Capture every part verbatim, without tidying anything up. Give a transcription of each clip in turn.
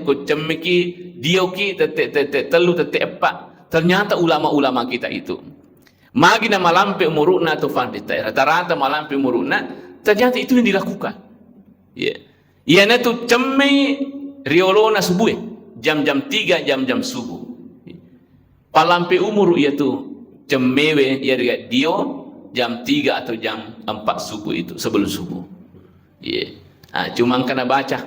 ko cemmeki, dioki, tette, tette tellu, tette eppa. Ternyata ulama-ulama kita itu. Magi na malampe umuru'na tu fanrita, rata-rata malampe umuru'na, ternyata itu yang dilakukan. Iya. Iyanatu cemmei riolona subue, jam-jam tiga, jam-jam subuh. Palampe umuru iyatu cemmewe, iya riga dio jam tiga atau jam empat subuh itu, sebelum subuh. Iya. Ah, cuma engka nabaca.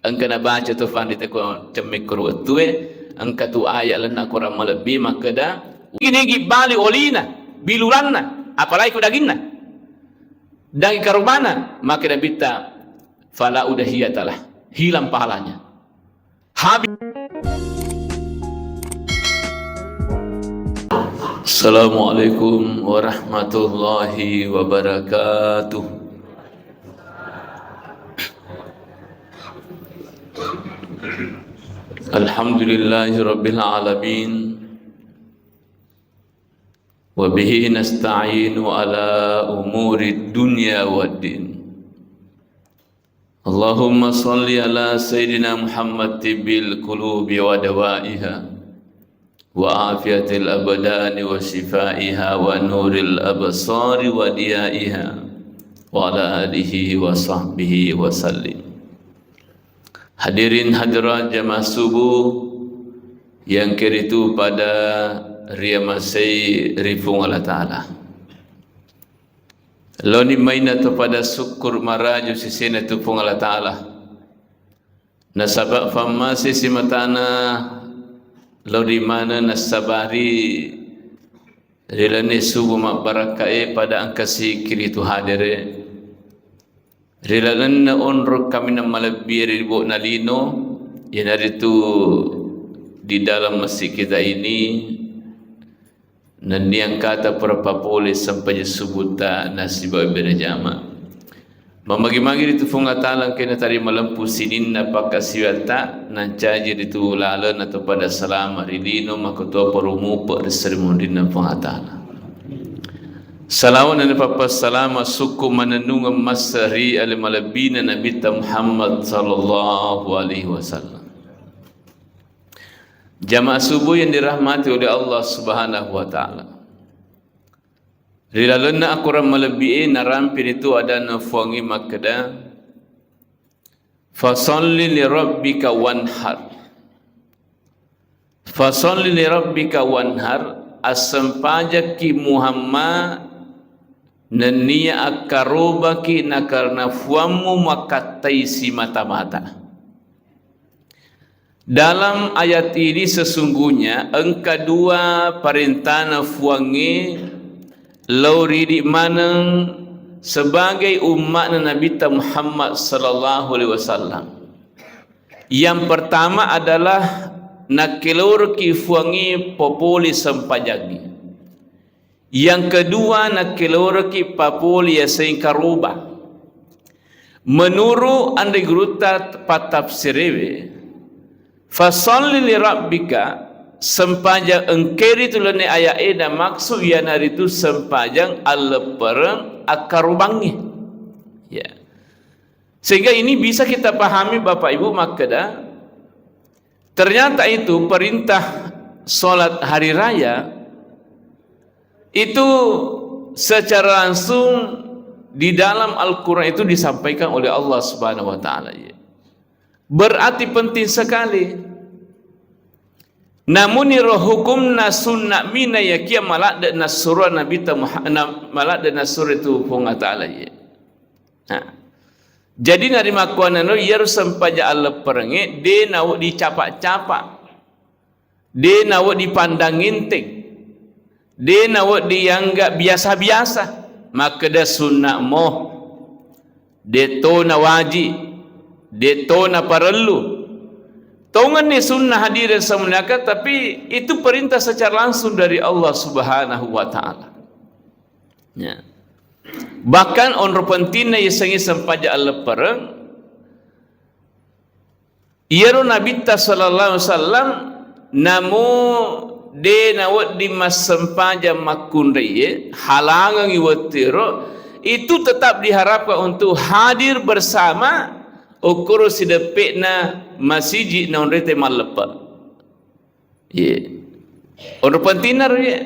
Engka nabaca tu fanrita ko cemmekko ro wettue, engka tu ayat lalenna Quran malebbi makkeda, "Igi-igi bali olina, biluranna, apalagi ko daginna. Daging karobana," makkeda Nabitta, "fala udhiyatalah, hilang pahalanya." Habis. Assalamualaikum warahmatullahi wabarakatuh. Alhamdulillahi rabbil alamin. Wa bihi nasta'inu ala umuri dunya waddin. Allahumma salli ala Sayyidina Muhammad tibbil qulubi wa dawaiha, wa afiyatil abdani wa shifaiha, wa nuril absari wa diyaiha, wa ala alihi wa sahbihi wa sallim. Hadirin hadirat jamaah subuh yang keritu pada riamasei ri Puang Allah Ta'ala. Laoni maina to pada syukur maraju sisena tu Puang Allah Ta'ala. Nasaba fammase simatana laoni mana nassabari ri lalenna subuh mabbarakkae pada engka sikiri tu hadere. Ri lalenna onrong kaminang malebbi ri ribo'na lino, iyanaritu di dalam masjid kita ini, nennia engkata pura papole sempajang subuhta nasibawa berjamaah. Mamagi-magi ritu Puang Allah Ta'ala engkae natarima lempu sininna pakkasiwiatta, nancaji ritu laleng nato pada salama ri lino, makkutoparo mupe ri seri munrinna Puang Allah Ta'ala. Salawat na napappassalama sukku manennungeng massa ri ale malebbina Nabitta Muhammad sallallahu alaihi wasallam. Jamaah subuh yang dirahmati oleh Allah Subhanahu wa Ta'ala. Ri lalenna akorang malebbi'e narampe ritu adanna Puangnge makkeda, "Fasalli li rabbika wanhar." "Fasalli li rabbika wanhar," assempajakki Muhammad nennia akkarobaki nakarena Puammu makkattai simata-mata. Dalam ayat ini sesungguhnya engka dua parentana Puangnge lao ridi maneng sebagai umma'na Nabitta Muhammad sallallahu alaihi wasallam. Yang pertama adalah nakkeloroki Puangnge popole sempajangnge. Yang kedua, nakkeloroki papole yaseng karoba. Menuru anre gurutta pattafsirewe, "Fasalli li rabbika," sempajang engkeri tu lenne aya'e namaksud iyanaritu sempajang alleppereng akkarobangnge. Ya. Sehingga ini bisa kita pahami Bapak Ibu makkeda, ternyata itu perintah sholat hari raya itu secara langsung di dalam Al-Quran itu disampaikan oleh Allah Subhanahu wa Ta'ala. Berarti penting sekali. Namuniro hukumna sunna mina yakia maladde nasuro Nabi Muhammad, maladde nasuro itu Puang Allah Ta'ala. Nah, jadi narimakkuannanaro iyaro sempajang allepperengnge de nawedding dicapa-capa, de nawedding dipandang enteng, de nawedding dianggap biasa-biasa, makkeda sunna'mo, de to nawaji, de to naparellu. Tongenni sunnah hadirin semuliakan, tapi itu perintah secara langsung dari Allah Subhanahu wa Ta'ala. Ya. Bahkan onro pentingna yasengnge sempajang alleppereng, iyaro Nabitta sallallahu alaihi wasallam namo de nawedding massempajang makkunraie, halangengi wettuero, itu tetap diharapkan untuk hadir bersama Okkoro sideppe'na masiji naonroi te malleppe. Iye. Onro pentingna ro iye.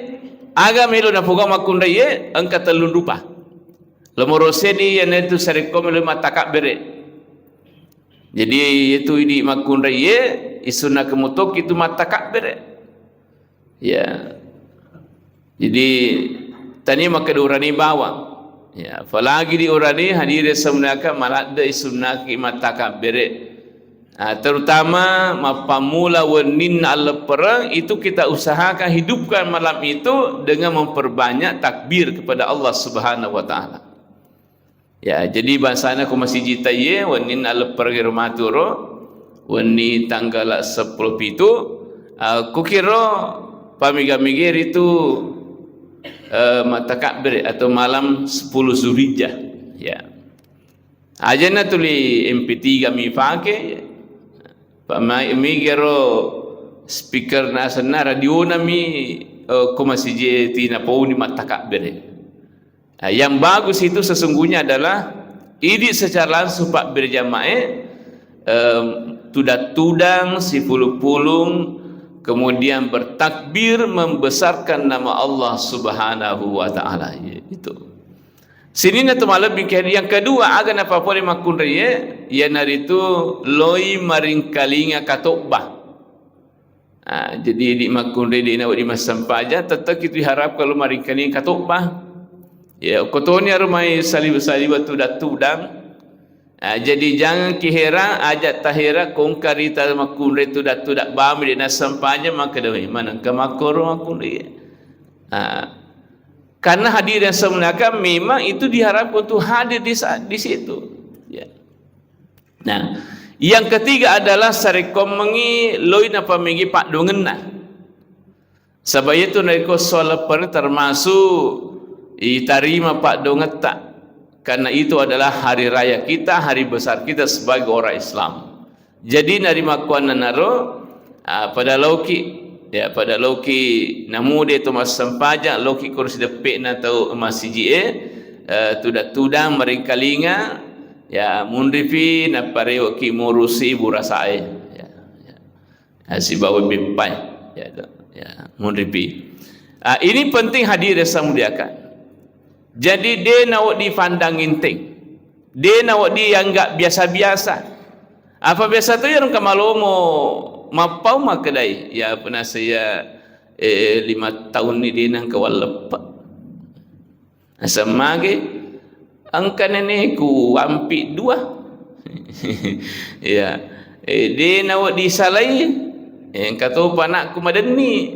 Aga melo napogau makkunraiye, engka tellung rupa. Lomoro seddi iyanaritu sarekko melo mattakabbere. Jadi, iyetu idi makkunraiye, isunnakeng mutoki tu mattakabbere. Ya. Jadi, tania makkeda urane bawang. Ya, apalagi di urane hadire semunaka maladde isunnaki mattakabbere. Ah, terutama mappammula wenninna alleppereng itu kita usahakan hidupkan malam itu dengan memperbanyak takbir kepada Allah Subhanahu wa Ta'ala. Ya, jadi bangsana ko masiji taiye, wenninna leppereng ero maturo, wenni tanggala seppulo pitu, ah, kukiro pamega-mega ritu, eh, mattakabbere atau malam sepuluh Zulhijjah. Ya. Ajanna tuli M P tiga mi pake, pa-, mai-, migero speaker na asenna radiona mi, eh, ko masiji tina pauni mattakabbere. Nah, yang bagus itu sesungguhnya adalah idi secara langsung Pak berjamaah, em, tudang-tudang, sipulung-pulung, kemudian bertakbir membesarkan nama Allah Subhanahu wa Ta'ala. Itu. Sininna tu malebbi ke-, yang kedua, aga napapole makkunraiye, iyanaritu loi maringkalinga katobba. Ah, jadi di makkunrai de nawedding massempajang, tette'ki tu diharapkan lo maringkalinga katobba. Ya, kotoni aro mai saliwa-saliwa tudang-tudang. Ah, jadi jangan ki heran, aja taheran kongka rita makkunrai tudang-tudang bami de nassempajang, maka de manengka makkoro makkunrai. Ah, karena hadirin yang saya muliakan, memang itu diharapkan untuk hadir di saat, di situ. Ya. Nah, yang ketiga adalah sarekkoammengngi loi napamegi paddoangenna. Saba' iyatu narekko soal leppereng termasuk itarima paddoangetta. Karena itu adalah hari raya kita, hari besar kita sebagai orang Islam. Jadi narimakkuannanaro, ah, pada laoki, ya, pada laoki namude to massempajang, laoki koro sideppe'na tau masiji'e, eh, tudang-tudang maringkalinga, ya, munripi naparewe'ki murusi burasa'e. Ya, ya. Ah, sibawa beppai. Ya, to. Ya, munripi. Ah, ini penting hadirin yang saya muliakan. Jadi, de nawedding pandang enteng. De nawedding anggap biasa-biasa. Apa biasa tu yang engka malomo mappau makkedai, ya, pernah saya, eh, lima tahun ni de nengka walleppe. Naseng mage, engka neneku ampi dua. Ya. Eh, de nawedding salai, eh, engka topa anakku madenni.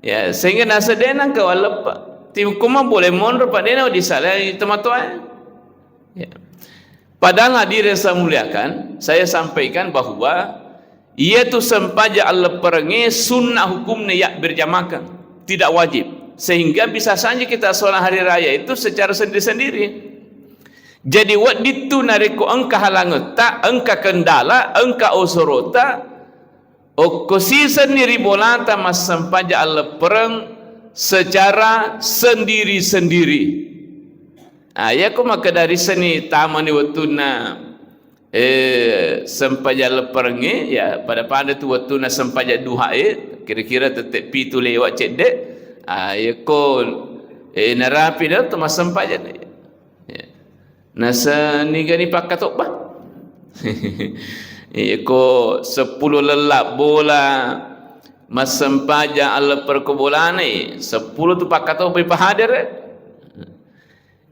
Ya, sehingga naseng de nengka walleppe. Tim kuma boleh monro, Pak, de nawedding salai tomatoa. Ya. Padahal hadirin saya muliakan, saya sampaikan bahwa iyatu sempajang allepperengnge sunnah hukumna ya berjamaah, tidak wajib. Sehingga bisa saja kita sholat hari raya itu secara sendiri-sendiri. Jadi wedding tu narekko engka halangetta, engka kendala, engka osorota, okko sisenni ri bolata massempajang alleppereng secara sendiri-sendiri. Ah, iyako makkeda risenni tamani wettunna, eh, sempajang lepperengnge, ya, pada-pada tu wettunna sempajang duhae, kira-kira tette pitu lewat cedde. Ah, iyako, eh, narapi dah tu massempajang. Ya. Nasenigani pakkatobba. Iyako seppulo lella bola massempajang alleppereng ko bolana, seppulo tu pakkatobba ipahadere.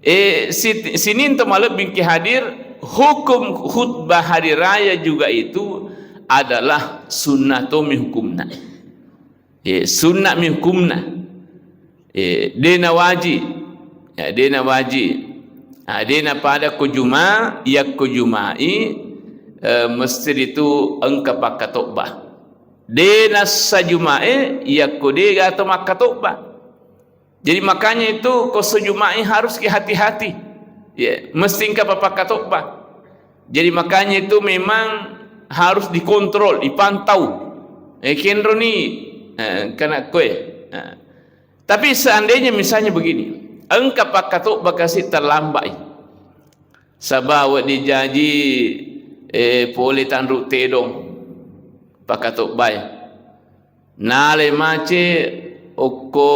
Eh, sit-, sininto malebbingki hadir, hukum khutbah hari raya juga itu adalah sunnah tommi hukumna. Eh, sunnah mi hukumna. Eh, dena wajib. Ya, dena wajib. Ah, dena pada ko Juma, yakko Jumai, eh, mesti itu engka pakkatobba. Dena sajumae, yakko dega to makkatobba. Jadi makanya itu ko sejumai harus ki hati-hati. Ya, mesti engka papakkatobba. Jadi makanya itu memang harus dikontrol, dipantau. Eh, kenro ni, eh, kena kue. Eh. Tapi seandainya misalnya begini, engka pakkatobba kasi terlambat. Saba' wedding jaji eh, pole tanru tedong, pakatobbae. Nalai mace okko,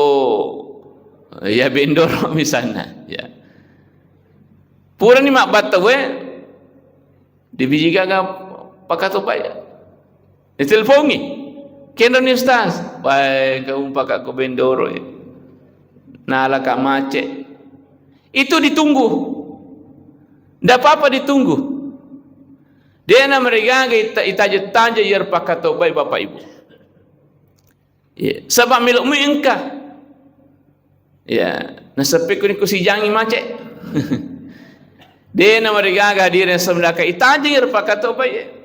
ya, Bendoro misalna, ya. Purani mabbattawe, dibiji gaga pakatobbae. Ditelepongi. Kendoni Ustaz. Wae, kamu pakak ko Bendoro, ya. Nalaka mace. Itu ditunggu. Ndak apa-apa ditunggu. Dena marigaga ita-, itaje-taje iyaro pakatobbae, Bapak Ibu. Iya, saba' melo' mui engka. Iya, naseppi kuni kusijangi mace. Dena marigaga diri samlaka itaje iyaro pakatobbae.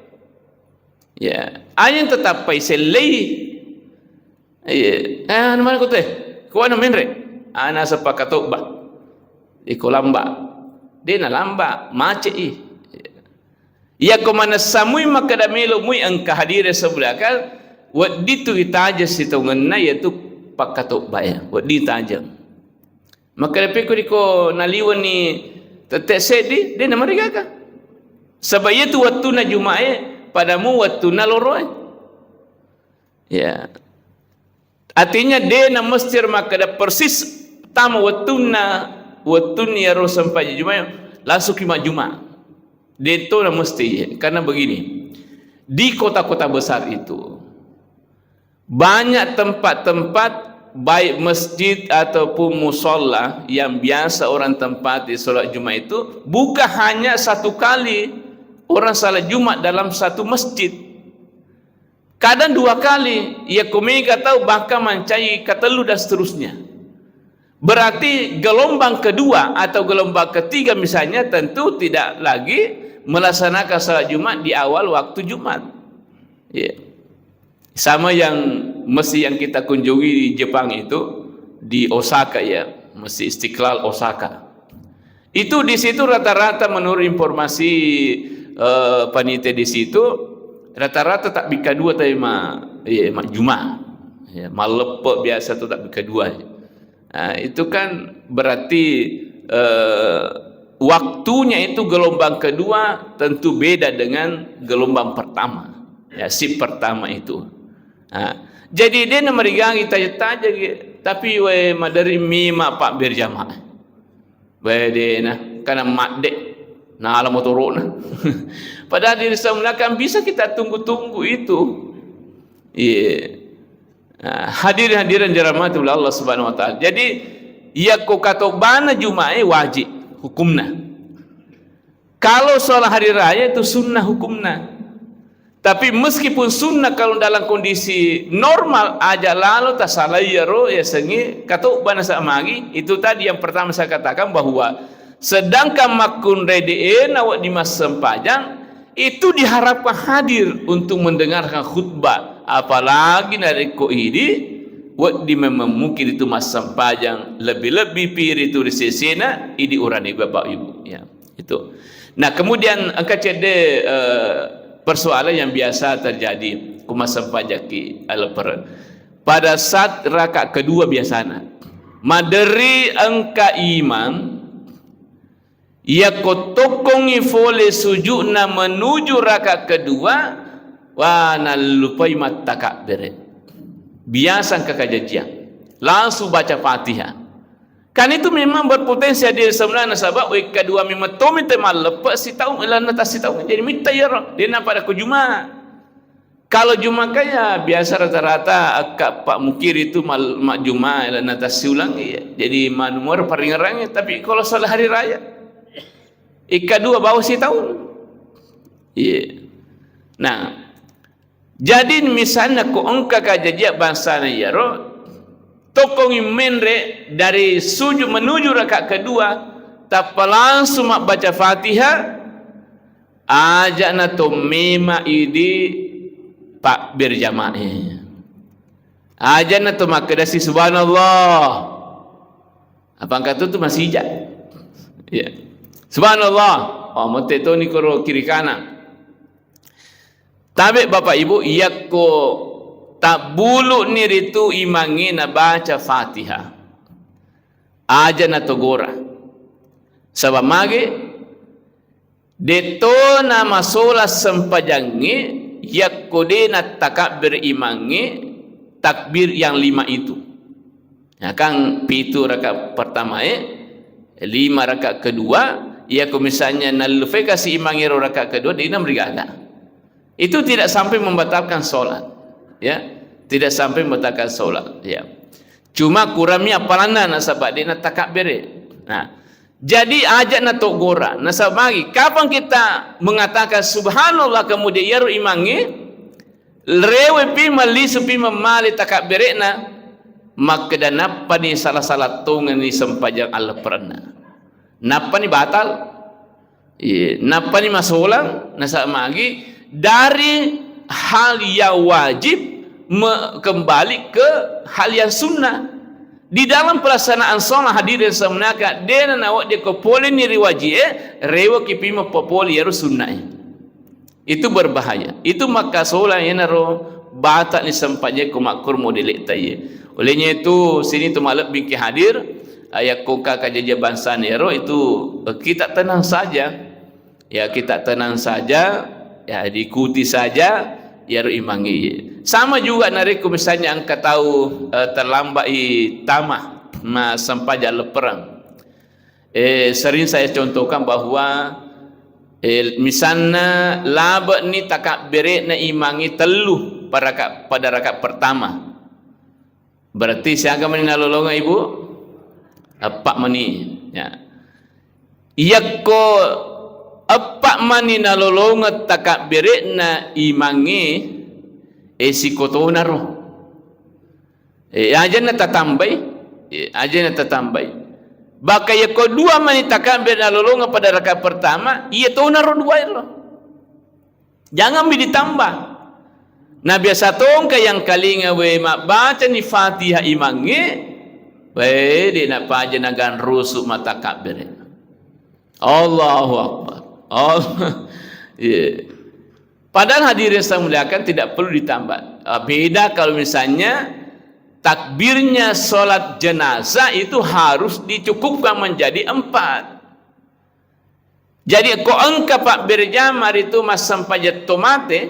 Iya, aja tetappai sellei. Iya. Eh, anu mana ko teh? Ko anu menre? Ana sepakatobba. Iko lamba. Dena lamba, mace i. Iya ko manessa mui makkeda melo' mui engka hadire sebelakang, weddi tu itaje sitongenna, yaitu pakatobba ya. Weddi itaje. Makkeda piko diko naliwani tette seddi, dena marigaga. Saba' iya tu wettuna Jumae, padamu wettuna loroe. Ya. Artinya, de' na mesti makkeda persis tama wettunna, wettunna iyaro sempajang Jumae, langsung ki majjuma. De' to na mesti, karena begini, di kota-kota besar itu banyak tempat-tempat, baik masjid ataupun musholla yang biasa orang tempati sholat Jumat itu, bukan hanya satu kali orang sholat Jumat dalam satu masjid. Kadang dua kali, iya ko mega tau bahkan mancaji katellu dan seterusnya. Berarti gelombang kedua atau gelombang ketiga misalnya tentu tidak lagi melaksanakan salat Jumat di awal waktu Jumat. Iya. Sama yang masjid yang kita kunjungi di Jepang itu, di Osaka ya, Masjid Istiqlal Osaka. Itu di situ rata-rata menurut informasi, eh, panitia di situ, rata-rata tabbikka dua tadi ma-, iya, majjuma. Ya, malleppe biasa tu tabbikka dua. Nah, itu kan berarti, eh, waktunya itu gelombang kedua tentu beda dengan gelombang pertama. Ya, shift pertama itu. Nah, jadi de' na marigaga taja-taja, tapi we maderri mima pak berjamaah. Bae dena, kana madde, nala motoro'na. Padahal di Islam kan bisa kita tunggu-tunggu itu. Iya. Nah, hadirin hadirin dirahmati oleh Allah Subhanahu wa Ta'ala. Jadi, iya ko katobbana Jumae wajib hukumna. Kalau sholat hari raya itu sunnah hukumna. Tapi meskipun sunnah, kalau dalam kondisi normal aja lalo tasalai iyaro yasengnge katobba nasaba magi, itu tadi yang pertama saya katakan bahwa sedangkan makkunrai de'e nawedding massempajang, itu diharapkan hadir untuk mendengarkan khutbah, apalagi narekko idi wedding memang mungkin itu massempajang, lebih-lebih pi ritu ri sesena idi urane bapak ibu, ya. Itu. Nah, kemudian engka cedde, eh, persoalan yang biasa terjadi ku massempajakki aleppereng. Pada saat rakaat kedua biasana. Maderri engka imam, yakko tokkongngi fole sujudna menuju rakaat kedua, wa, nallupai mattakabbere. Biasa engka kajajiang. Langsung baca Fatihah. Kan itu memang berpotensi hadir sebenarnya, nasaba wekka dua memang tomi te malleppe sitaung, ilanna tassitaung. Jadi mitta iyaro, dena pada ku Juma. Kalau Juma kaya biasa rata-rata akka Pak Mukir itu mal-, majjuma ilanna tassiulang, iya. Jadi manumur paringerang, tapi kalau salat hari raya, ikka dua bawa sitaung. Iya. Nah, jadi misalna ko engka kajajia bangsana iyaro, tokkongngi menre dari sujud menuju rakaat kedua, tappa langsung mabbaca Fatihah, aja'na to mema idi pak berjamaah. Aja'na to makkedasi subhanallah. Apa engka tu, tu masija. Ya. Subhanallah. Oh, mette toni koro kiri kanan. Tabe Bapak Ibu, yakko tabbulu'ni ritu imangnge nabaca Fatihah, aja natogora. Saba mage, Detto namasola sempajangnge, yakko de nattakabbir imangnge takbir yang lima itu. Ya kan, pitu rakaat pertamae, lima rakaat kedua, yakko misalnya nallufai kasi imangnge ro rakaat kedua, de namarigaga. Itu tidak sampai membatalkan sholat. Ya, tidak sampai membatalkan sholat. Ya. Cuma kurangmi apalanna nasaba de nattakabbere. Nah, jadi aja natoggora. Nasaba magi, kapan kita mengatakan subhanallah kemudian iyaro imangnge, rewe pi, mallisu pi, memmale takabbere'na, makkeda nappani salah-salah tongenni sempajang allepperenna. Nappani batal. Iya, nappani masolang, nasaba magi dari hal yang wajib me-, kembali ke hal yang sunnah. Di dalam pelaksanaan sholat, hadirin semuanya, dena nawedding ko poleni ri wajie, rewe ki pi mapapole iyaro sunnae. Itu berbahaya. Itu makkasolang, iyanaro bata'ni sempajang ko makkur modele'ta iye. Olehnya itu, sini tu malebbingki hadir, ayakko ka kajajiang bangsana ero itu, eh, kita tenang saja. Ya, kita tenang saja, ya, diikuti saja, iyaro imangnge. Sama juga narekko misalnya engka tau, eh, terlambat i tama, ma sempajang leppereng. Eh, sering saya contohkan bahwa, eh, misalna labe'ni takabbere'na imangnge tellu pada raka-, pada rakaat pertama. Berarti siaga mani nalolongeng, Ibu? Eppa mani. Ya. Iyakko eppa mani nalolongeng takabbere'na imangnge, eh, sikotonaro. Eh, ajanna tatambai, eh, ajanna tatambai. Baka iyako dua mani takabber nalolongeng pada rakaat pertama, iya tonaro dua ero. Jangan mi ditambah. Nah, biasa tongka yang kalinga we mabbacani Fatihah imangnge, we de napaja naganrusu matakabbere. Allahu Akbar. Allah. Iya. Padahal hadirin saya muliakan, tidak perlu ditambah. Ah, beda kalau misalnya takbirnya sholat jenazah itu harus dicukupkan menjadi empat. Jadi, ko engka pabbere jama ritu massempajang to mate,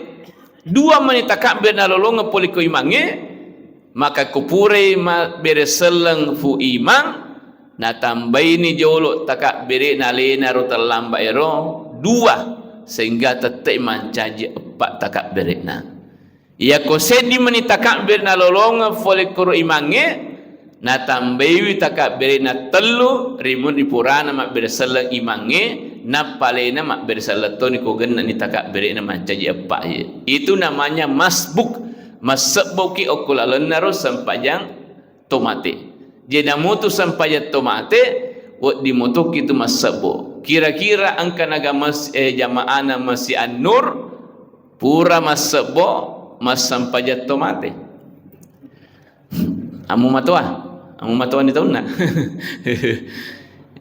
dua mani takabbir nalolongeng pole ko imangnge, maka ko purai mabbere selleng fu imang, natambaini jolo takabbere'na alena ro tellamba ero dua, sehingga tette mancaji eppa takabbere'na. Iyako seddi mani takabbir nalolongeng fole koro imangnge, natambaiwi takabbere'na tellu ri munri purana mabbere selleng imangnge, nappa alena mabbere selleng toni ko gennani takabbere'na mancaji eppa iye. Itu namanya masbuk, massebboki okko lalennaro sempajang to mate. Je namutu sempajang to mate, wedding mutukki tu massebbo. Kira-kira engka naga mas-, eh, jamaana Masjid An-Nur, pura massebbo massempajang to mate. Ammu matoa, ammu matoa ni taunna.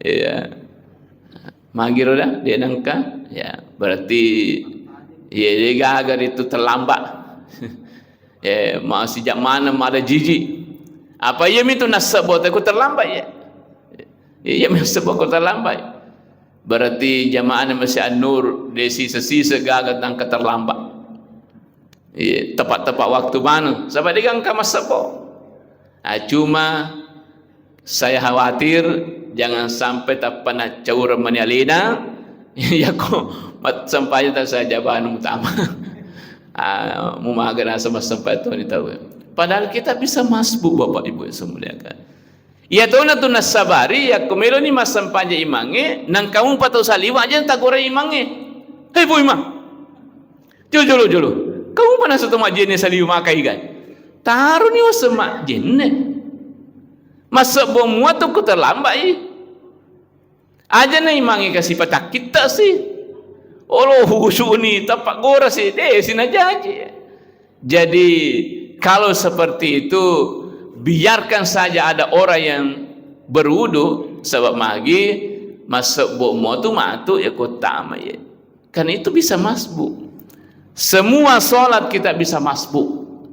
Iya. Magiro dah, de nengka. Ya, berarti, iya, de gaga ritu terlambat. Eh, masijak maneng mada jiji. Apa iya mitu nassebbo te ku terlambat ya? Iya, massebbo ku terlambat. Berarti jamaahna Masjid An-Nur de sisa-sisa gaga nengka terlambat. Iya, tepat-tepat waktu maneng. Saba de gangka massebbo. Ah, cuma saya khawatir jangan sampai tappa naccaureng mani alena, yako massempajang ta saja banu utama. Ah, mumaga nasa massempajang toni tau. Padahal kita bisa masbuk, Bapak Ibu yang saya muliakan. Iya tona tu nassabari, yakko meloni massempajang imangnge, nangka umpa tau saliwa aja tagore imangnge. Hei, Bu Imang. Jolo, jolo, jolo. Kau mana satu majene saliu makai kan? Taroni wasseng majenne. Massebbo mua tu ku terlambat i. Aja na imangnge kasi patakkitta si. Olo husuni tapak gora si. De sinajaji. Jadi kalau seperti itu, biarkan saja ada orang yang berwudu, sebab magi massebbo mua tu matu ya kota ma ye. Karena itu bisa masbuk. Semua sholat kita bisa masbuk,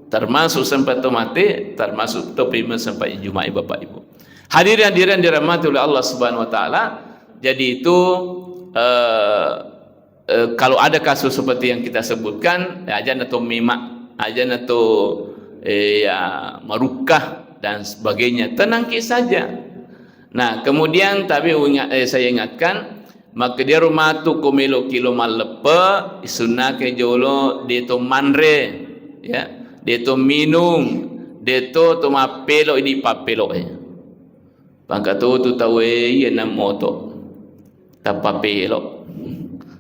termasuk sempat to mate, termasuk to pima sempat Jumat, Bapak Ibu. Hadirin hadirin dirahmati oleh Allah Subhanahu wa Taala. Jadi itu, eh, Eh, kalau ada kasus seperti yang kita sebutkan, ya, aja na to mema, aja na to, eh, ya, marukka dan sebagainya. Tenangki saja. Nah, kemudian tapi ingat, eh, saya ingatkan, makkeda iyaro matu ko meloki lo malleppe, isunnake jolo de to manre, ya, de to minung, de to to mappelo idi pappeloe. Pangkatotu tauwe iya na moto. Tappa pelo.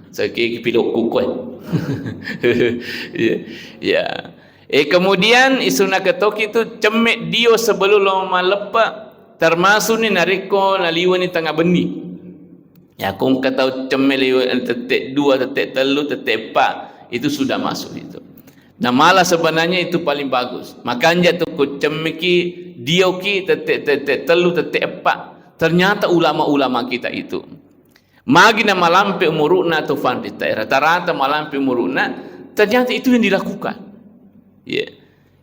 Sakiki pilokku koe. Ya. Ya. Eh, kemudian isunna ketoki tu cemme dio sebelum lo malleppe, termasuk ni narekko naliwani tengah benni. Ya, ko engka tau cemme liwe-, tette dua, tette tellu, tette eppa, itu sudah masuk itu. Nah, malah sebenarnya itu paling bagus. Makanja tu ko cemmeki, dioki, tette, tette tellu, tette eppa. Ternyata ulama-ulama kita itu, magi na malampe umuru'na tu fanrita, rata-rata malampe umuru'na, ternyata itu yang dilakukan. Ya.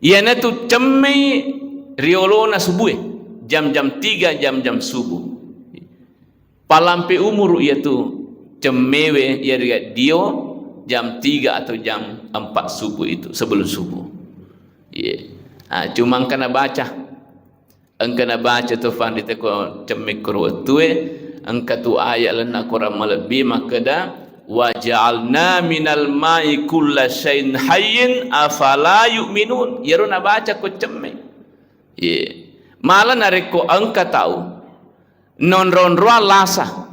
Iyanatu cemmei riolona subue, jam-jam tiga, jam-jam subuh. Palampe umuru iyatu cemmewe, iyarega dio jam tiga atau jam empat subuh itu, sebelum subuh. Iya. Ah, cuma engka nabaca. Engka nabaca tu fanrita ko cemme koro wettue, engka tu ayat lalenna Quran malebbi makkeda, "Wa ja'alna minal ma'i kulla syai'in hayyin, afala yu'minun." Iyaro nabaca ko cemme. Iya. Malah narekko engka tau nonro-nroang lasa.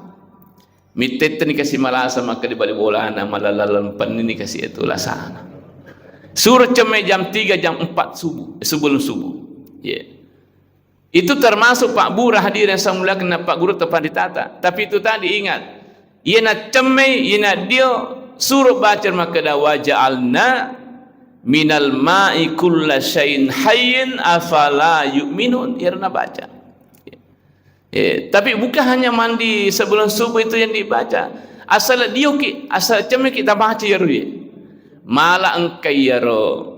Mittetteni kasi malasa, maka di bali bolana, malalaleng pennini kasi itu lasana. Suruh cemme jam tiga, jam empat subuh, sebelum subuh. Iya. Itu termasuk Pak Bura hadirin yang saya muliakan dan Pak Guru tepat ditata. Tapi itu tadi ingat, iyana cemme, iyana dio, suruh baca makkeda, "Wa ja'alna minal ma'i kulla syai'in hayyin, afala yu'minun." Iyaro nabaca. Eh, tapi bukan hanya mandi sebelum subuh itu yang dibaca. Asal dioki, asal cemmeki tabaca iyaro ye. Malah engka iyaro,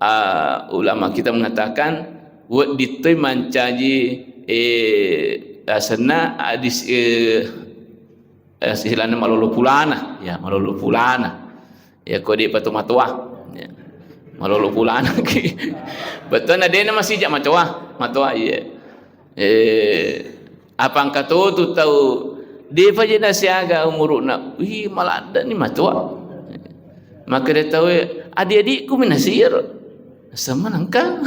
ah, ulama kita mengatakan, wedding toi mancaji, eh, asenna hadis, eh, eh, istilahnya malolo pulana. Ya, malolo pulana. Ya, ko de'pa to matoa. Ya. Malolo pulana ki. Bettuanna de'na masija matoa. Matoa, iya. Eh, apa engka totu tau de'pa je nasiaga umuru'na. Wih, maladde ni matoa. Maka dia tau, "Adik-adikku mi nasir." Sama nengka.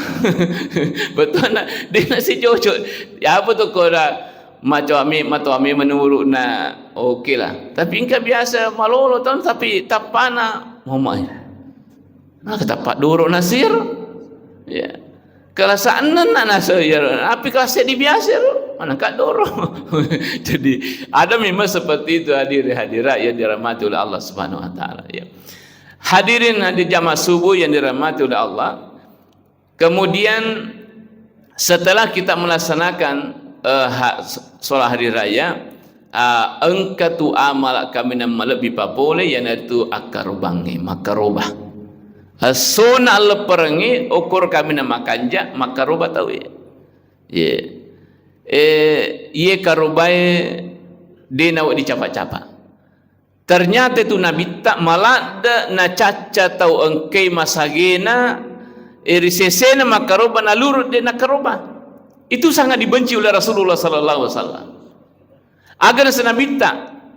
Bettuanna, de'na sijojo. Ya apa tu kora matoa mi, matoa mi menurutna. Oke lah. Tapi engka biasa malolo tau, tapi tappana, "Mama, maka tappa doro nasir." Ya. Kelas enam nak nasir, ya. Tapi kelas di biasa lo, mana kak doro. Jadi, ada memang seperti itu, hadirin hadirat yang dirahmati oleh Allah Subhanahu wa Ta'ala, ya. Hadirin hadir jamaah subuh yang dirahmati oleh Allah. Kemudian setelah kita melaksanakan, eh, ha-, sholat hari raya, eh, engka tu amal kaminang malebbi papole, iyanaritu akkarobangnge, makkaroba. Essona allepperengnge, okoro kaminang makanja, makkaroba tauwe. Ye. Eh, ye karobae de nawedding capa-capa. Ternyata itu Nabitta maladde nacacca tau engkai masagena, eh, ri sesena makkaroba naluru de nakkaroba. Itu sangat dibenci oleh Rasulullah sallallahu alaihi wasallam. Aga nasa Nabitta,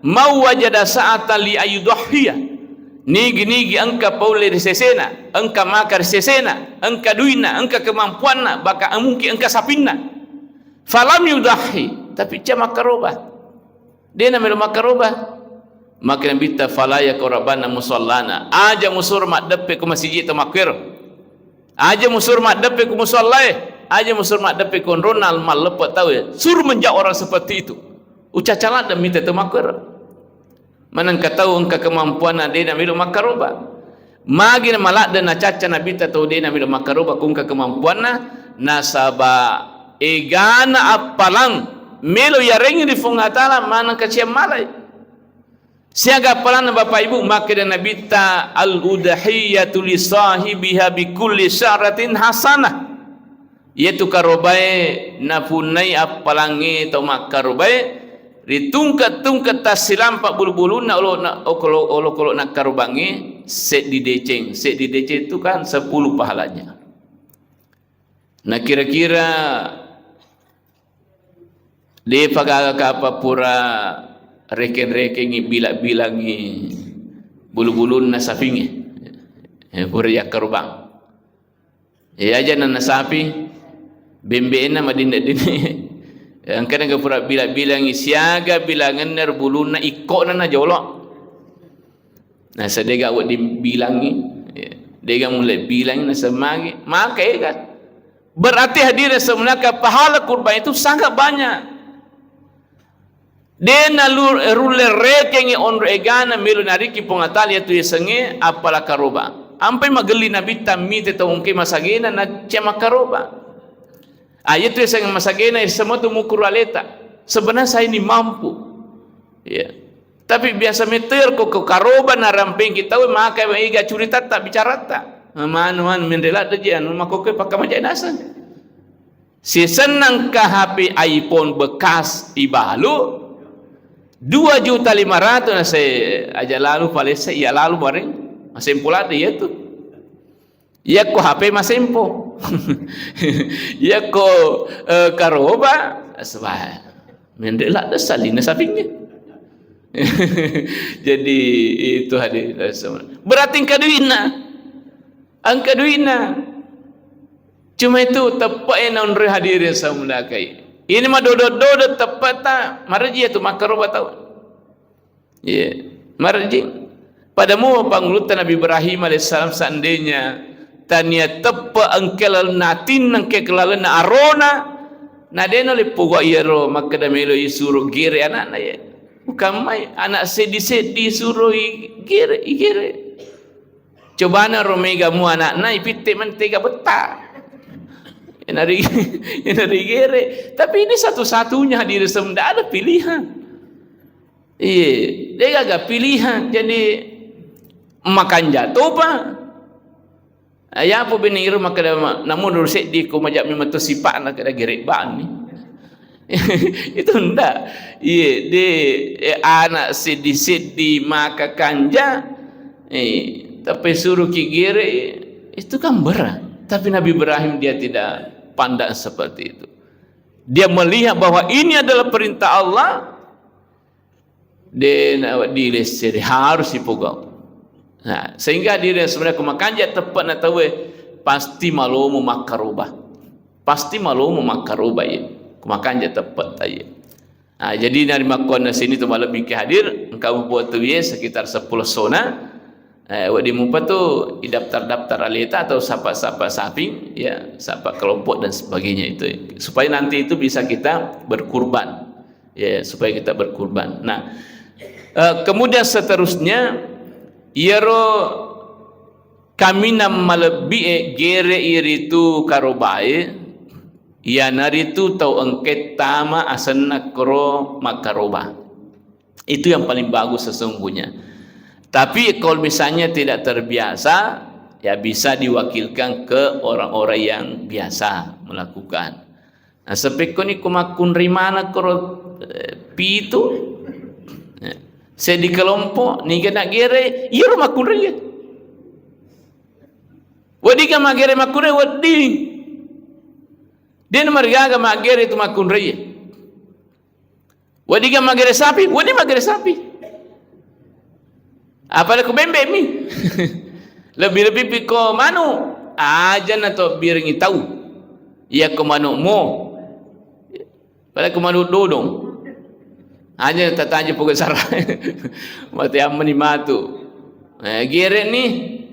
"Mau wajada sa'atan li ayudhahhiya." Nigi-nigi engka paulle ri sesena, engka maka ri sesena, engka duina, engka kemampuanna, bahkan mungkin engka sapinna. Falam yudhahhi, tapi cia makkaroba. De namelo makkaroba. Maka Nabitta, "Fala yaqrabanna musallana." Aja musuro maddeppe ko masiji to makkuero. Aja musuro maddeppe ko musallae. Aja musuro maddeppe ko onronna malleppe tauwe. Suruh menjauh orang seperti itu. Ucaca ladde mita to makkuero. Manengka tau engka kemampuanna de namelo makkaroba. Magi na maladde nacacca Nabitta tau de namelo makkaroba ko engka kemampuanna, nasaba egana appalang melo yarengi ri Puang Allah Taala manengka ciammalai. Siaga appalanna Bapak Ibu, makkeda Nabitta, "Al-udhiyatu li sahibiha bi kulli sya'ratin hasanah." Iyatu karobae napunnai appalangnge tau makkarobae, Ritungke-tungke tassilampa bulu-bulunna olokna, okolo-, olokolo nakkarobangnge, seddi deceng. Seddi deceng itu kan sepuluh pahalanya. Nah, kira-kira de'pa gaga kapang pura rekeng-rekengngi, bila-bilangngi bulu-bulunna sapingnge. Eh, pura yakkarobang. Eh, aja nanna sapi, bembe'na madinne-dinne. Engkana ga pura bila-bilangngi siaga bilangenna ri bulunna, ikko'na najolo. Nasa de'ga wedding bilangngi, ya. De'ga mulle bilangngi, nasa magi, maka ega. Berarti hadirin semuanya, pahala kurban itu sangat banyak. De' nalu-, rulle rekengngi onro egana melo nariki Puang Allah Ta'ala iyatu yasengnge appala karoba. Ampai magelli Nabitta mite tau engkae masagena nacca makkaroba. Ah, iyatu yasengnge masagena, yasengnge matu mukuru aleta. Sebenarnya saya ini mampu. Ya. Tapi biasa metter ko, ko karoba narampengki tau, maka ega curitatta, bicaratta. Manu, manu, menre ladde ji, anu, makkokkoe pakkamajai naseng. Sisenna engka H P iPhone bekas ibalu, dua juta lima ratus, nase aja lalu palesse, iya lalu bareng, masempo ladde iyatu. Iyakko H P masempo. Iyakko, eh, karoba, seba-, menre ladde salina sapingnge. Jadi, itu hadis. Berarti engka duinna. Engka duinna. Cuma itu teppe'e naonroi hadirin samunakai. Ini madodo-dodo teppe'ta, maraji iyatu makkaroba tau. Iya, maraji. Pada mua pangulutta Nabi Ibrahim alaihissalam, seandainya tania teppe engke lalenna atinna, engke lalenna arona, na dena le pogau iyaro makkeda melo isuro gere anakna, ya. Bukan mai anak seddi-seddi suro igere, igere. Cobana ro mega mu anakna, ipitte mentega betta. Enari, enari gere. Tapi ini satu-satunya hadirin sem-, ndak ada pilihan. Iya, de gaga pilihan. Jadi, makanja topa. Ayapo bene iro makkeda ma-, namun ro seddi ko majak memang to sipakna keda gere bani. Itu ndak. Iya, de, eh, anak seddi-seddi maka kanja, eh, tapi suruh ki gere, itu kan berat. Tapi Nabi Ibrahim dia tidak pandang seperti itu. Dia melihat bahwa ini adalah perintah Allah, de nawedding lessere, harus ipogau. Nah, sehingga hadirin sebenarnya ko makanja teppe'na tauwe, pasti malomo makkaroba. Pasti malomo makkaroba, iya. Ko makanja teppe'ta, iya. Nah, jadi nari makkuanna sini tu malebbi ke hadir, engka mupotu ye sekitar sepuluh sona, eh, wedding mupa tu idaftar-daftar aleta atau sapa-sapa saping, ya, sapa kelompok dan sebagainya itu, ya. Supaya nanti itu bisa kita berkurban. Ya, supaya kita berkurban. Nah, eh, kemudian seterusnya, iyaro kaminang malebbi'e gere iritu karobae, iyanaritu tau engke tama asenna koro makkaroba. Itu yang paling bagus sesungguhnya. Tapi kalau misalnya tidak terbiasa, ya bisa diwakilkan ke orang-orang yang biasa melakukan. Nah, sepekkoni ko makkunrai maneng koro, eh, pitu, eh, seddi kelompok, niga nagere, iyaro makkunrai. Wedding ka magere makkunrai, wedding. Dena marigaga magere tu makkunrai. Wedding ka magere sapi, wedding magere sapi. Apalagi ko bembe mi. Lebih-lebih piko manu, aja na to biringi tau. Iya ko manu mo. Pada ko manu dodong. Aja tataji pogo sara. Mate ammani matu. Eh, gere ni,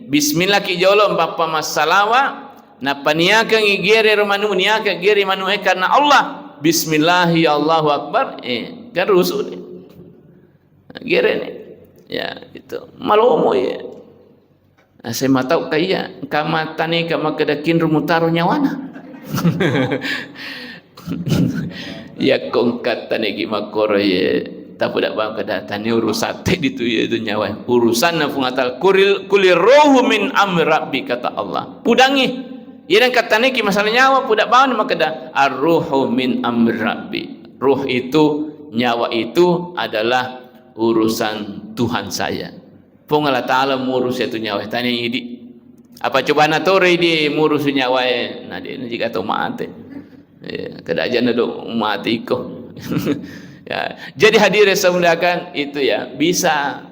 bismillah ki jolo, bappa massalawa, nappa niakengi gere ro manu, niakeng gere manu e karena Allah. Bismillah, ya Allahu Akbar. Eh, kan rusu ni. Gere ni. Ya, itu. Malomo ya. Ase matau ka iya, engka mattaneka makkeda kinro mutaro nyawana. Yakko engka taneki makkoro ye, tapuda bang kada tani urusatte ditu ye tu nyawa. Urusanna Puang Allah Ta'ala. Kuril, kulir rohu min amri Rabbi, kata Allah. Pudangi. Iya dan engka taneki masalah nyawa, puda bang makkeda ar-ruhu min amri Rabbi. Ruh itu Nyawa itu adalah urusan Tuhan saya. Puang Allah Ta'ala murus itu nyawa, tania idi. Apa coba natoro idi murus nyawae, na de' na jika tau mate. Ya, kada aja na do mate iko. Ya, jadi hadirin saya muliakan itu ya, bisa.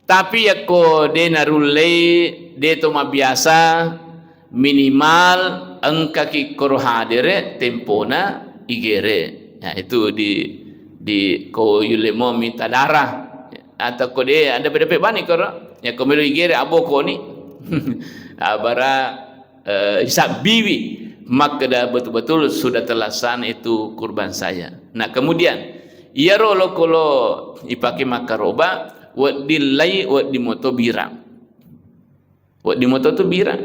Tapi yakko de' narullei, de' to mabiasa, minimal engkaki koro hadere tempona igere. Ya, itu di, di ko yulle mo minta darah. Atau ko de' ada beda pe bani koro. Yakko melo igere abokoni. Abara eh, isabbiwi makkeda betul-betul sudah terlaksana itu kurban saya. Nah, kemudian iyaro olokolo ipake makkaroba, wedding lai, wedding moto birang. Wedding moto tu birang.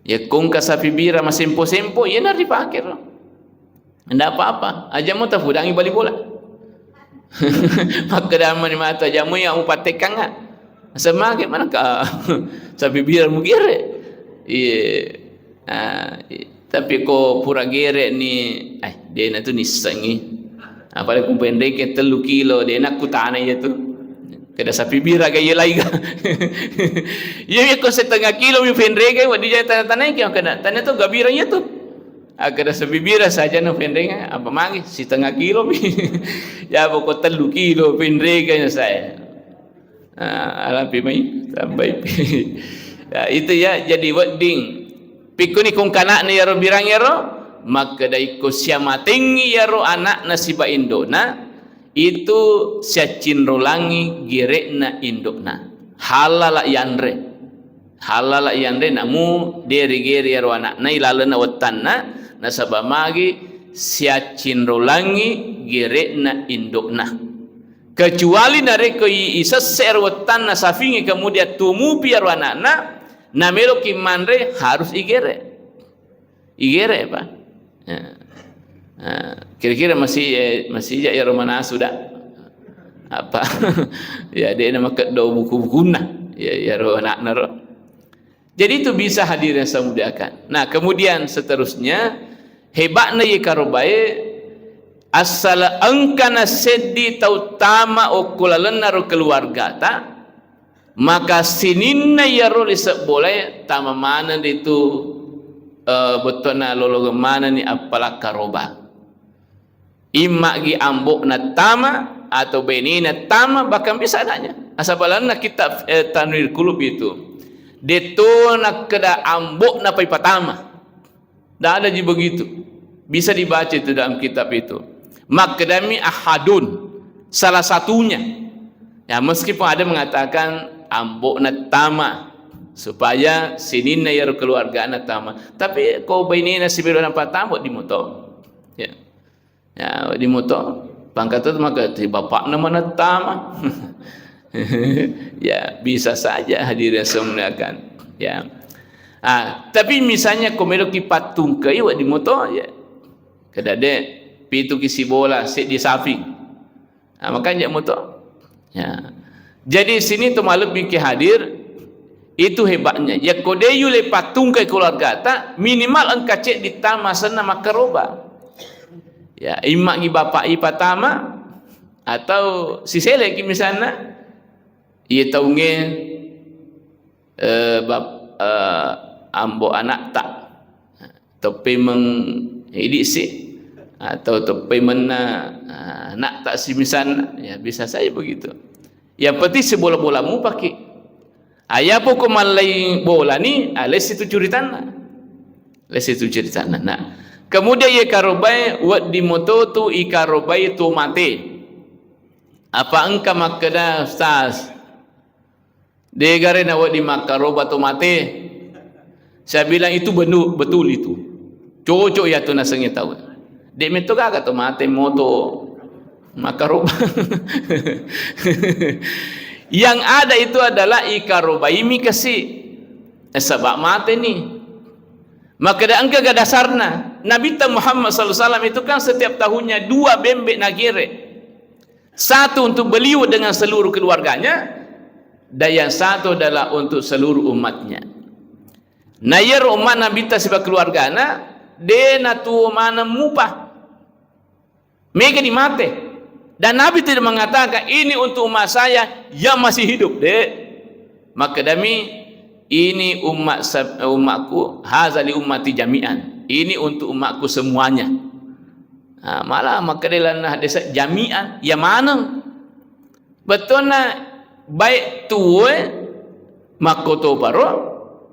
Yakko engka sapi birang masempo-sempo, iyana ripake ro. Ndak apa-apa, aja mo tafudangi bali bola. Makkeda mani matu, aja mo iya mupattekkanga. Semage manaka sapi birang mugere. Iye. Ah, i-, tapi ko pura gere ni, eh, dena tu nissengi. Apalagi ku penreke tellu kilo, dena kutana iya tu. Kada sapi birang ga iya lai ga. Iya, iya, ko setengah kilo mi penreke, wedding jai tana-tanai ki, kada. Tana tu ga birang iya tu. Akkeda sapi birang saja na penrengnge, apa magi? Setengah kilo mi. Ya, pokok tellu kilo penrengnge saya. Ah, alampi mai, tambai. Ya, itu ya, jadi wedding. Pikkuni kungkana'na iyaro birang iyaro, makkeda ikko siamatengngi iyaro ana'na siba indo'na, itu siaccinrolangngi gere'na indo'na. Halala yanre. Halala yanre namu de rigeri iyaro ana'na ilalenna wettanna, nasaba magi siaccinrolangngi gere'na indo'na. Kecuali narekko i-, isesse ero wettanna safingi kemudian tumupi ero ana'na, nameloki manre harus igere. Igere, Pak. Ya. Nah, kira-kira masih, eh, masih ja ero manasu da. Apa? Ya, de na makeddo buku-bukunna. Ya, ya ro ana'na ro. Jadi itu bisa hadirin yang saya muliakan. Nah, kemudian seterusnya, hebatna ye karobae, asal engkana seddi tau tama okko lalenna ro keluargata, maka sininna iyaro lise bolae tama maneng ritu, eh, bettona lolongeng manenni appala karoba. Immagi ambo'na tama atau bainena tama, bahkan bisa anaknya. Asal balanna kitab, eh, Tanwir Qulub itu. Detto nakkeda ambo'na pai patama. Ndak ada ji begitu. Bisa dibaca itu dalam kitab itu. Makkedami ahadun, salah satunya. Ya, meskipun ada mengatakan ambo'na tama, supaya sininna iyaro keluargana tama. Tapi ko bainena sibawa napatama, wedding moto. Ya. Ya, wedding moto. Pangkat tu maka ti bapakna mana tama. Ya, bisa saja hadirin yang saya muliakan. Ya. Ah, tapi misalnya ko meloki pattungkai, wedding moto, ya. Kedade, pitu ki sibola, seddi sapi. Nah, makanya moto. Ya. Jadi sini tu malebbi ki hadir, itu hebatnya. Ya, ko de yulle pattungkai keluargata, minimal engka ceddi tama senna makkaroba. Ya, immagi bapak ipatama, atau siseleki misalna, iya taunge, eh, bap-, eh, ambo anakta. Teppaimeng idisi, atau teppaimeng na, ah, anakta si misalna, ya bisa saja begitu. Yang penting sibola-bola mupaki. Aya poko mallai bolani, ah, lesi tu curitanna. Lesi tu curitanna. Nah, kemudian ye karobae, wedding moto tu ikarobai tu mate. Apa engka makkeda, Ustaz? Degare na wedding makkaroba to mate. Saya bilang itu benu-, betul itu. Cocok ya tu nasengnge tau. De metto gaga to mate moto makkaroba. Yang ada itu adalah ikarobaimi kasi. Eh, sebab mate ni. Maka da engka ga dasarna. Nabitta Muhammad sallallahu alaihi wasallam itu kan setiap tahunnya dua bembe nagere. Satu untuk beliau dengan seluruh keluarganya, dan yang satu adalah untuk seluruh umatnya. Na iyaro ummat Nabitta siba keluargana, de natuo maneng mupa. Mega ni mate. Dan Nabi tidak mengatakan, "Ini untuk umat saya yang masih hidup," dek. Makkedami, "Ini umat sa-, umatku, haza li ummati jami'an. Ini untuk umatku semuanya." Nah, malah makkeda lalenna hadis jami'an, ya maneng. Bettuanna baik tuwoe makkotoparo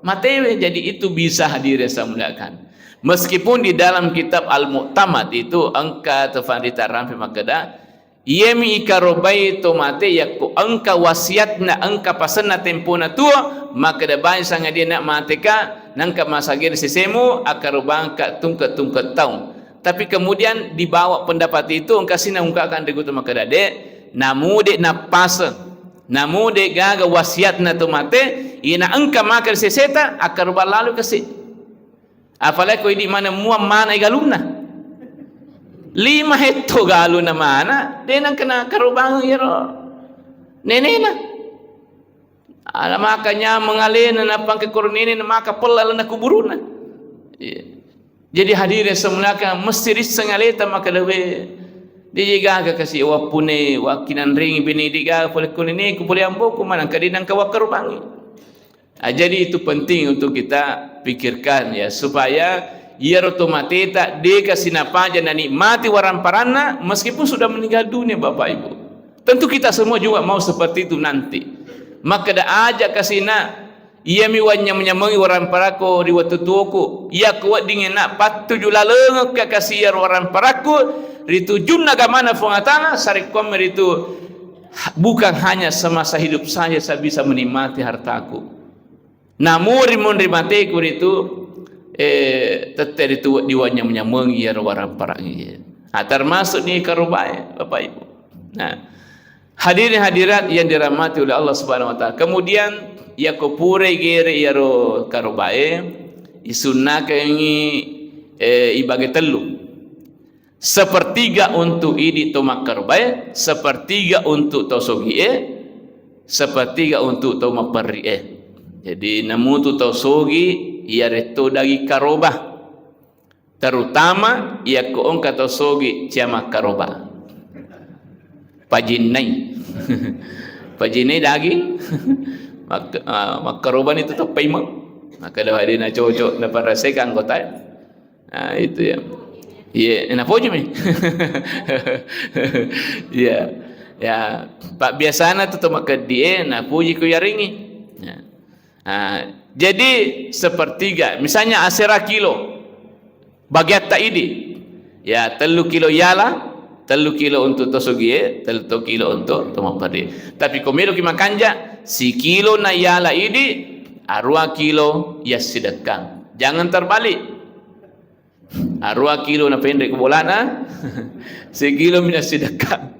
matewe. Jadi itu bisa hadirin saya muliakan. Meskipun di dalam kitab Al-Mu'tamad itu engka tafsir rampe makkeda, iyami ikarobai to mate yakko engka wasiatna, engka pasenna tempona tuo, makkeda bai sangadinna mateka, nangka masagena sesemu, akkarobangka tungke-tungke taung. Tapi kemudian dibawa pendapat itu, engka sina ungkapkan ri guru makkeda, dek, namu dek nappaseng, namu dek gaga wasiatna to mate, ina engka maka seseta, akkarobang lalu kasi. Apalagi ko idi mana muang mana galunna. Lima hetto galunna mana, de nangkana karobang iyaro nenena. Ala maka nyameng alena, nappa engka koro nenena maka pella lalenna kuburuna. Iya. Jadi hadirin semuanya, mesti risseng aleta maka lewe. Deje gaga kasi wappune, wakkinanrengi bene, de gaga pole ko neneku, pole amboku, manang kade nangka wakkarobangi. Ah, jadi itu penting untuk kita pikirkan, ya, supaya iyaro to mateta deka sinapaja nanikmati waramparanna meskipun sudah meninggal dunia, Bapak Ibu. Tentu kita semua juga mau seperti itu nanti. Makkeda aja kasina, iyami wanyameng-nyamengi waramparakko ri wettu tuoku, iyako weddingnge na pattuju lalengekka kasi iyaro waramparakku ri tujunna agamana Puang Allah Taala, sarekkuammi ritu, bukan hanya semasa hidup saya, saya bisa menikmati hartaku. Namu ri munri mateku ritu, eh, tette ritu wedding wanyameng-nyamengi iyaro waramparang iye. Ah, termasuk ni karobae, Bapak Ibu. Nah, hadirin hadirat yang dirahmati oleh Allah Subhanahu wa Ta'ala. Kemudian, yako purai gere iyaro karobae, isunnakengi, eh, ibage tellu. Sepertiga untuk idi to makkarobae, sepertiga untuk to sogie, sepertiga untuk to maperrie. Jadi namutu to sogi, iyaretto daging karoba. Terutama yakko engka to sogi cia makkaroba. Pajinnai. Pajinnai daging. Mak-, ah, makkarobani tu teppaimeng. Maka dah ada na cocok, na parasai anggota. Nah, itu ya. Iya, eh, napoji mi. Iya. Ya, pak biasana tu to makeddi, eh, napoji ku yaringi. Ya. Nah, jadi sepertiga, misalnya asera kilo, bagiatta idi. Ya, tellu kilo yala, tellu kilo untuk to sogie, tellu to kilo untuk to maperrie. Tapi ko meloki makanja, sikilo na yala idi, arua kilo yassidekka. Jangan terbalik. Arua kilo na penrek bolana, sikilo mina sidekka.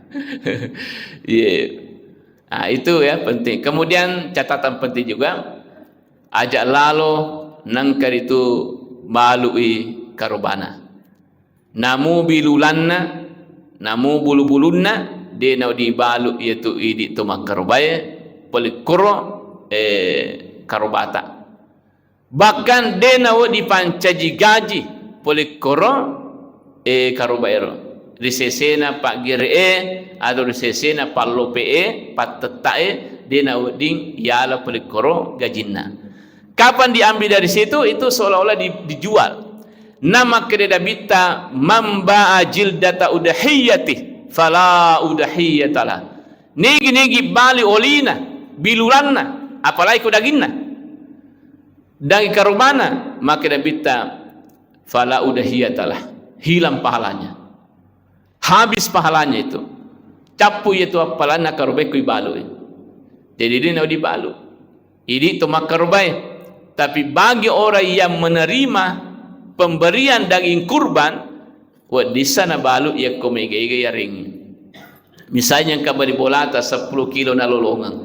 Iya. Nah, itu ya penting. Kemudian catatan penting juga, aja lalo nengka ritu balui karobana. Namu bilulanna, namu bulu-bulunna, de na dibalu iyatu idi to makkarobae, palikkoro, eh, karobata. Bahkan de na wedding pancaji gaji pole koro, eh, karobaero. Ri sesena paggere'e atau ri sesena pallope'e, pattetta'e, de na wedding yala pole koro gajinna. Kapan diambil dari situ? Itu seolah-olah di-, dijual. Na makkeda Nabitta, "Man ba'a jildata udhiyati fala udhiyatalah." Nigi-nigi bali olina, bilulanna, apalagi ko daginna. Daging karobana, makkeda Nabitta, "Fala udhiyatalah." Hilang pahalanya. Habis pahalanya itu. Cappu iyatu appalanna karobae ko ibalui. Jadi de na dibalu. Idi to makkarobae. Tapi bagi orang yang menerima pemberian daging kurban, weddissa nabalu yakko mega-ega yarengngi. Misalnya engka bali bolata seppulo kilo nalolongeng.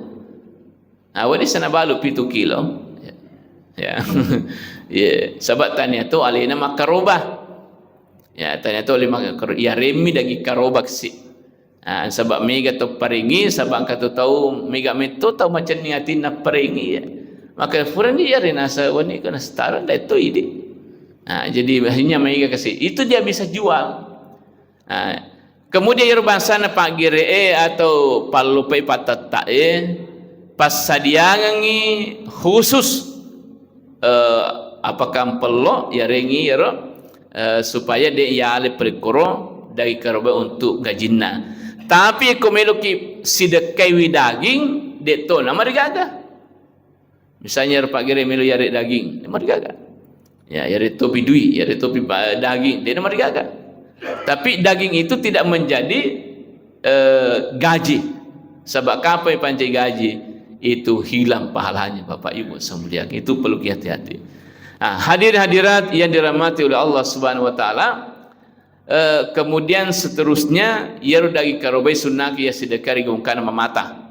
Nah, wedding sana balu pitu kilo. Ya. Ya. Iya, saba tania to alena makkaroba. Ya, tania to alena makkaroba. Iya, remmi daging karoba si. Ah, saba mega to parengi, saba engka to tau mega metto tau macenning atinna parengi ya. Maka furani ya rena sa wani kana setara dai to idi. Nah, jadi akhirnya mega kasi. Itu dia bisa jual. Ah, Kemudian iyaro bangsana paggere'e atau pallupai pattetta'e, passadiangengngi khusus, eh, apakah pello, yarengngi iyaro, eh, supaya de' yale perekkoro daging karoba untuk gajinna. Tapi ko meloki sidekkaiwi daging, de' to namarigaga. Misalnya ro paggere melo yare daging, de' marigaga. Ya, yare topi dui, yare topi ba-, daging, de' namarigaga. Tapi daging itu tidak menjadi, eh, gaji. Sebab kapan pancai gaji, itu hilang pahalanya, Bapak Ibu saya muliakan. Itu perlu hati-hati. Nah, hadirin hadirat yang dirahmati oleh Allah Subhanahu wa Ta'ala, eh, kemudian seterusnya, iyaro daging karobai sunnaki ya sedekah ri gongkana mamata.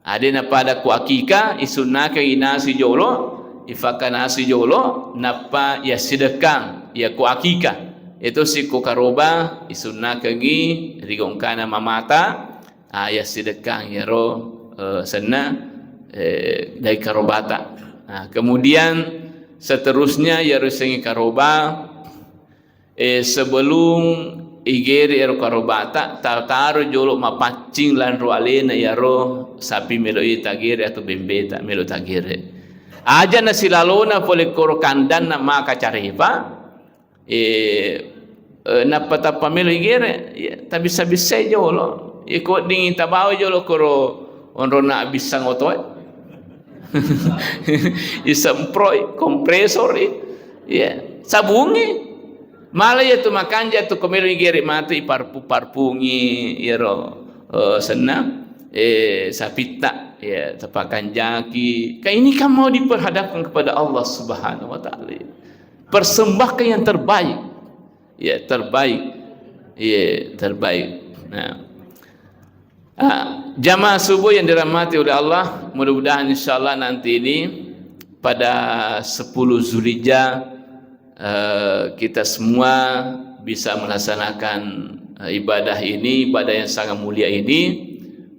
Ade napada ko akika, isunnakeng inasui jolo, ifakanasui jolo, nappa yassidekkang, iya ko akika. Itu si ko karoba, isunnakengngi ri gongkana mamata, ah, yassidekkang iyaro, eh, senna, eh, dai karobata. Nah, kemudian seterusnya iyaro sengi karoba, Eh, sebelum igere ero karobata, ta-, taro jolo mapaccing lanro alena iyaro sapi melo i tagere atau bembeta melo tagere. Aja na silalona pole koro kandanna maka carepa, eh, eh, nappa tappa melo igere, ya, tabissa-bissai jolo. Iko dingin tabawa jolo koro onrona abissang otoe. Isemproi, kompresor i. Ya, sabungi. Malah ya tu makanja tu ko melo igere matu iparpu-parpungi iyaro, eh, senna, eh, sapitta, ya, tapakanjaki. Kan ini kan mau diperhadapkan kepada Allah Subhanahu wa Ta'ala. Persembahkan yang terbaik. Ya, terbaik. Ya, terbaik. Nah. Ah, jamaah subuh yang dirahmati oleh Allah, mudah-mudahan insyaallah nanti ini pada sepuluh Zulhijjah, eh, kita semua bisa melaksanakan, eh, ibadah ini, ibadah yang sangat mulia ini.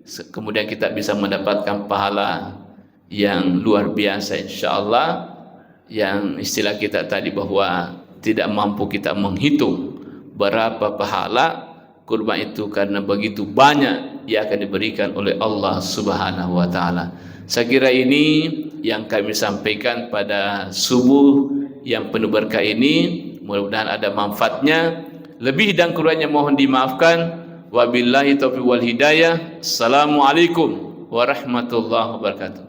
Se-, kemudian kita bisa mendapatkan pahala yang luar biasa, insyaallah, yang istilah kita tadi bahwa tidak mampu kita menghitung berapa pahala kurban itu, karena begitu banyak yang akan diberikan oleh Allah Subhanahu wa Ta'ala. Saya kira ini yang kami sampaikan pada subuh yang penuh berkah ini. Mudah-mudahan ada manfaatnya. Lebih dan kurangnya mohon dimaafkan. Wabillahi taufiq wal hidayah. Assalamualaikum warahmatullahi wabarakatuh.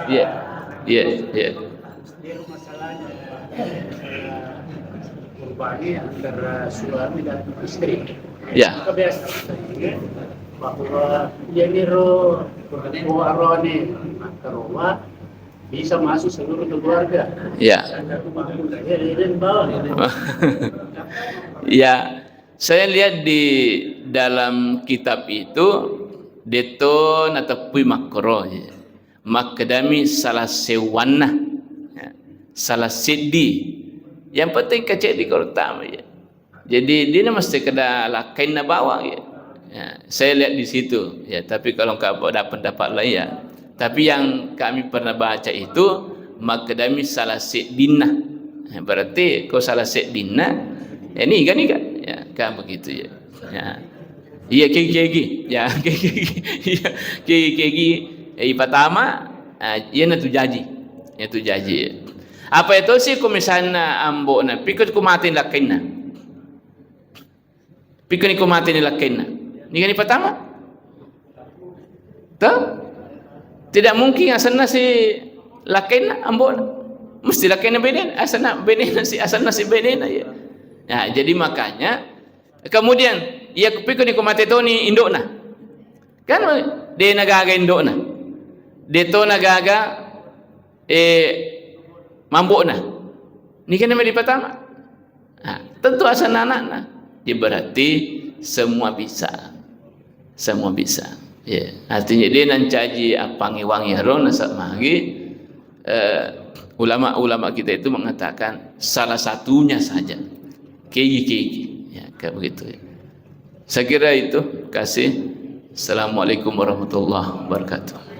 Iya, iya, iya. Kurbannya antara suami dan istri. Ya. Kebiasaan bahwa yang niro arone makarowa bisa masuk seluruh keluarga. Ya. Ya, ini bawah. Ya, saya lihat di dalam kitab itu, deto nateppui makkoro. Makkedami salah sewwanna, ya, salah seddi. Yang penting kaceddi koro tama, ya. Jadi, dina mesti keda lakkainna bawang, ya. Ya, saya lihat di situ, ya, tapi kalau engkau ada pendapat lain, ya. Tapi yang kami pernah baca itu, makkedami salah seddinna. Ya, berarti ko salah seddinna, ya, niga, niga. Ya, kan begitu, ya. Ya. Iya, kegi, kegi. Ya, kegi, kegi. Iya, kegi, kegi. Eh, ipatama, ah, iyana tu jaji. Iya tu jaji. Apa itu sih, ko misalna ambo'na, pikut ku mati lakkainna. Pikut ni ku mati ni lakkainna. Niga ni patama? Tuh? Tidak mungkin asenna si lakkainna ambo'na. Mesti lakkainna benena, asenna benena si, asenna si benena, ya. Nah, jadi makanya Kemudian, iya pikuni ko mate toni indo'na. Kan de' nagaga indo'na. De' to nagaga, eh, mambo'na. Nigana medi patama. Nah, tentu asenna ana'na. Ya, berarti semua bisa. Semua bisa. Ya, artinya de' nancaji appangi-wangi ro nasab magi, eh, ulama-ulama kita itu mengatakan salah satunya saja. Kegi-kegi. Ya, kayak begitu, ya. Saya kira itu. Kasih. Assalamualaikum warahmatullahi wabarakatuh.